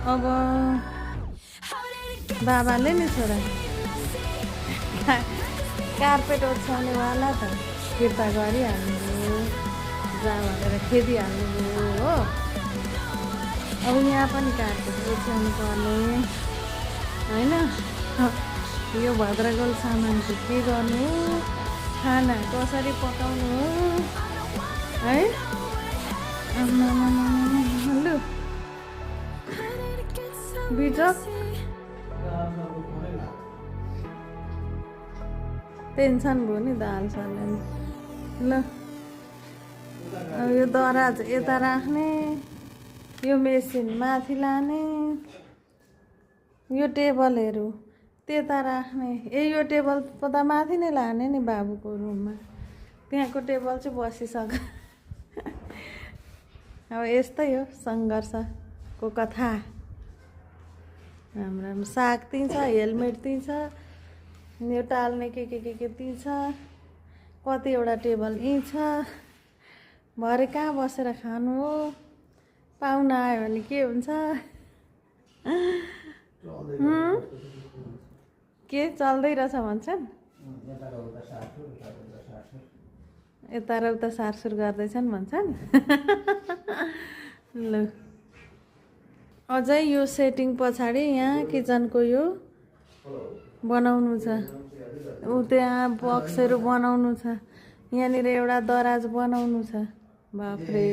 अब बाबाले नि छोरा कार्पेट ओछ्याउनेवाला त फिर्ता गरिहाल्नुभयो, जा भनेर खेदिहाल्नुभयो हो। अब यहाँ पनि कार्पेट ओछ्याउनु पर्ने होइन। यो भद्रगोल सामानको के गर्नु, खाना कसरी पकाउनु है। लु बिजक टेन्सन भयो नि दाल साल। ल अब यो दराज यता राख्ने, यो मेसिन माथि लाने, यो टेबलहरू त्यता राख्ने। यो टेबल त माथि नै लाने नि बाबुको रुममा, त्यहाँको टेबल चाहिँ बसिसक्यो। अब यस्तै हो सङ्घर्षको कथा। हाम्रो साग त्यहीँ छ, हेलमेट त्यहीँ छ, यो टाल्ने के त्यहीँ छ, कतिवटा टेबल यहीँ छ। भरे कहाँ बसेर खानु हो, पाहुना आयो भने के हुन्छ। के चल्दै रहेछ भन्छन्, यता र उता सारसुर गर्दैछन् भन्छन्। ल अझै यो सेटिङ पछाडि यहाँ किचनको यो बनाउनु छ, ऊ त्यहाँ बक्सहरू बनाउनु छ, यहाँनिर एउटा दराज बनाउनु छ। बाफ्रे